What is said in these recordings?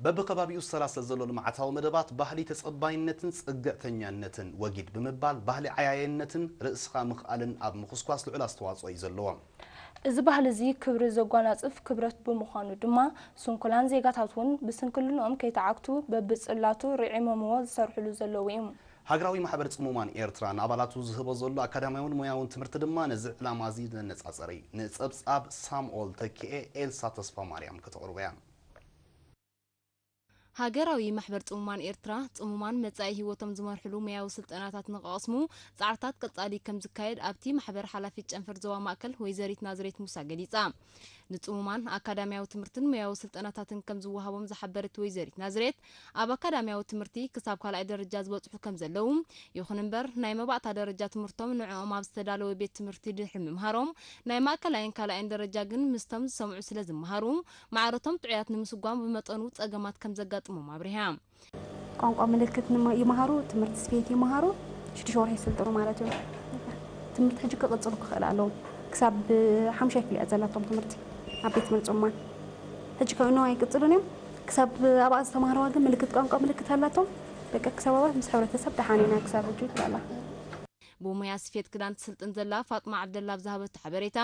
በብከባቢኡ ዝሰላሰል ዘሎ ልምዓታዊ መደባት ባህሊ ተጸባይነትን ጽግዕተኛነትን ወጊድ ብምባል ባህሊ ዓያየነትን ርእስኻ ምኽኣልን ኣብ ምኹስኳስ ልዑል ኣስተዋጽኦ እዩ ዘለዎ። እዚ ባህሊ እዚ ክብሪ ዘጓናጽፍ ክብረት ብምዃኑ ድማ ስንኩላን ዜጋታት እውን ብስንክልንኦም ከይተዓግቱ በብጽላቱ ርዒሞምዎ ዝሰርሕሉ ዘለዉ እዩ። ሃገራዊ ማሕበር ጽሙማን ኤርትራ ንኣባላቱ ዝህቦ ዘሎ ኣካዳሚያውን ሞያውን ትምህርቲ ድማ ነዚ ዕላማ እዚ ዘነጻጸረ እዩ። ንጸብጻብ ሳምኦል ተኪኤ ኤልሳ ተስፋማርያም ከተቕርቦ እያ። ሃገራዊ ማሕበር ጽሙማን ኤርትራ፣ ጽሙማን መጻኢ ህይወቶም ዝመርሕሉ ሞያዊ ስልጠናታት ንኽቐስሙ ጻዕርታት ቀጻሊ ከም ዝካየድ ኣብቲ ማሕበር ሓላፊት ጨንፈር ዞባ ማእከል ወይዘሪት ናዝሬት ሙሳ ገሊጻ። ንጽሙማን ኣካዳሚያዊ ትምህርትን ሞያዊ ስልጠናታትን ከም ዝወሃቦም ዝሓበረት ወይዘሪት ናዝሬት፣ ኣብ ኣካዳሚያዊ ትምህርቲ ክሳብ ካልኣይ ደረጃ ዝበጽሑ ከም ዘለዉ፣ ይኹን እምበር ናይ መባእታ ደረጃ ትምህርቶም ንዕኦም ኣብ ዝተዳለወ ቤት ትምህርቲ ድሕሪ ምምሃሮም፣ ናይ ማእከላይን ካልኣይን ደረጃ ግን ምስቶም ዝሰምዑ ስለ ዝመሃሩ፣ ማዕረቶም ጥዑያት ንምስጓም ብመጠኑ ጸገማት ከም ዘጋጥሞም ኣብሪሃ። ቋንቋ ምልክት ንመ- ይመሃሩ፣ ትምህርቲ ስፌት ይመሃሩ፣ ሽዱሽተ ወርሒ ይስልጥኑ ማለት እዩ። ትምህርቲ ሕጂ ክቕጽሉ ክኽእል ኣለዎም። ክሳብ ሓሙሻይ ክፍሊ እያ ዘላቶም ትምህርቲ ኣብ ቤት ትምህርቲ ጽሙማን። ሕጂ ካብ ንዋ ይቅጽሉን እዮም። ክሳብ ኣብኣ ዝተማህረዋ ግን ምልክት ቋንቋ ምልክት ኣላቶም። በቃ ክሳብ ኣብኣ ምስ ሕብረተሰብ ደሓን ኢና ክሳብ ሕጂ ትብላ ኣላ። ብሞያ ስፌት ክዳን ትስልጥን ዘላ ፋጥማ ዓብደላ ኣብ ዝሃበቶ ሓበሬታ፣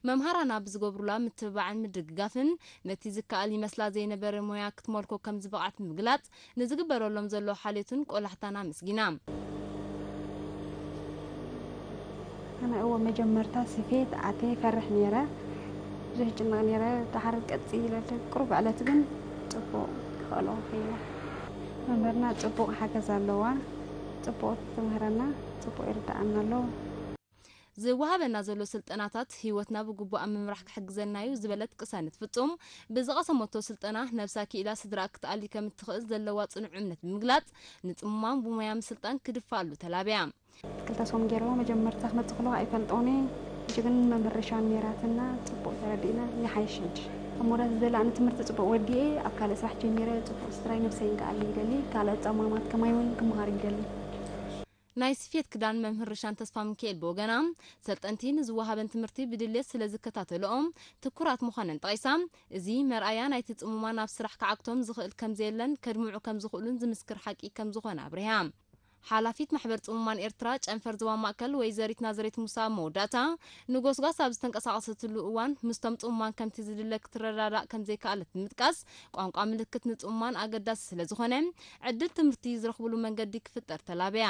መምሃራና ብዝገብሩላ ምትብባዕን ምድግጋፍን ነቲ ዝከኣል ይመስላ ዘይነበረ ሞያ ክትመልኮ ከም ዝበቕዓት ብምግላጽ፣ ንዝግበረሎም ዘሎ ሓልዮትን ቆላሕታን ኣመስጊና። ኣነ እወ መጀመርታ ስፌት ኣትየ ይፈርሕ ነይረ፣ ብዙሕ ይጭነቕ ነይረ። ደሓር ቀጽ ኢለ ቁሩብ ዕለት ግን ጽቡቕ ክኽእሎ ክኢለ። መምህርና ጽቡቕ ሓገዝ ኣለዋ፣ ጽቡቕ ትምህረና፣ ጽቡቕ ይርድኣና ኣሎ። ዝወሃበና ዘሎ ስልጠናታት ህይወትና ብግቡእ ኣብ ምምራሕ ክሕግዘና እዩ ዝበለት ቅሳነት ፍጹም፣ ብዝቐሰመቶ ስልጠና ነብሳ ክኢላ ስድራኣ ክትኣሊ ከም እትኽእል ዘለዋ ጽኑዕ እምነት ብምግላጽ፣ ንጽሙማን ብሞያ ምስልጣን ክድፍኣሉ ተላብያ። ክልተ ሰሙን ገይረዎ መጀመርታ ክመጽእ ከለኹ ኣይፈልጦን እየ። ሕጂ ግን መምህር ርሻን ነይራትና ጽቡቕ ተረዲእና ይሓይሽ ሕጂ። ኣብ መወዳእታ ዝደለኣኒ ትምህርቲ ጽቡቕ ወዲኤ ኣብ ካልእ ስራሕ ጀሚረ ጽቡቕ ስድራይ ነብሰይን ክኣሊ ይደሊ። ካልኦት ጸማማት ከማይ እውን ክመሃሩ ይደሊ። ናይ ስፌት ክዳን መምህር ርሻን ተስፋሚካኤል ብወገና፣ ሰልጠንቲ ንዝወሃበን ትምህርቲ ብድልየት ስለ ዝከታተልኦ ትኩራት ምዃነን ጠቒሳ፣ እዚ መርኣያ ናይቲ ጽሙማን ኣብ ስራሕ ክዓግቶም ዝኽእል ከም ዘየለን ከድምዑ ከም ዝኽእሉን ዝምስክር ሓቂ ከም ዝኾነ ኣብሪሃ። ሓላፊት ማሕበር ጽሙማን ኤርትራ ጨንፈር ዞባ ማእከል ወይዘሪት ናዝሬት ሙሳ ኣብ መወዳእታ፣ ንጎስጓስ ኣብ ዝተንቀሳቐሰትሉ እዋን ምስቶም ጽሙማን ከምቲ ዝድለ ክትረዳዳእ ከም ዘይከኣለት ብምጥቃስ፣ ቋንቋ ምልክት ንጽሙማን ኣገዳሲ ስለ ዝኾነ፣ ዕድል ትምህርቲ ዝረኽብሉ መንገዲ ክፍጠር ተላብያ።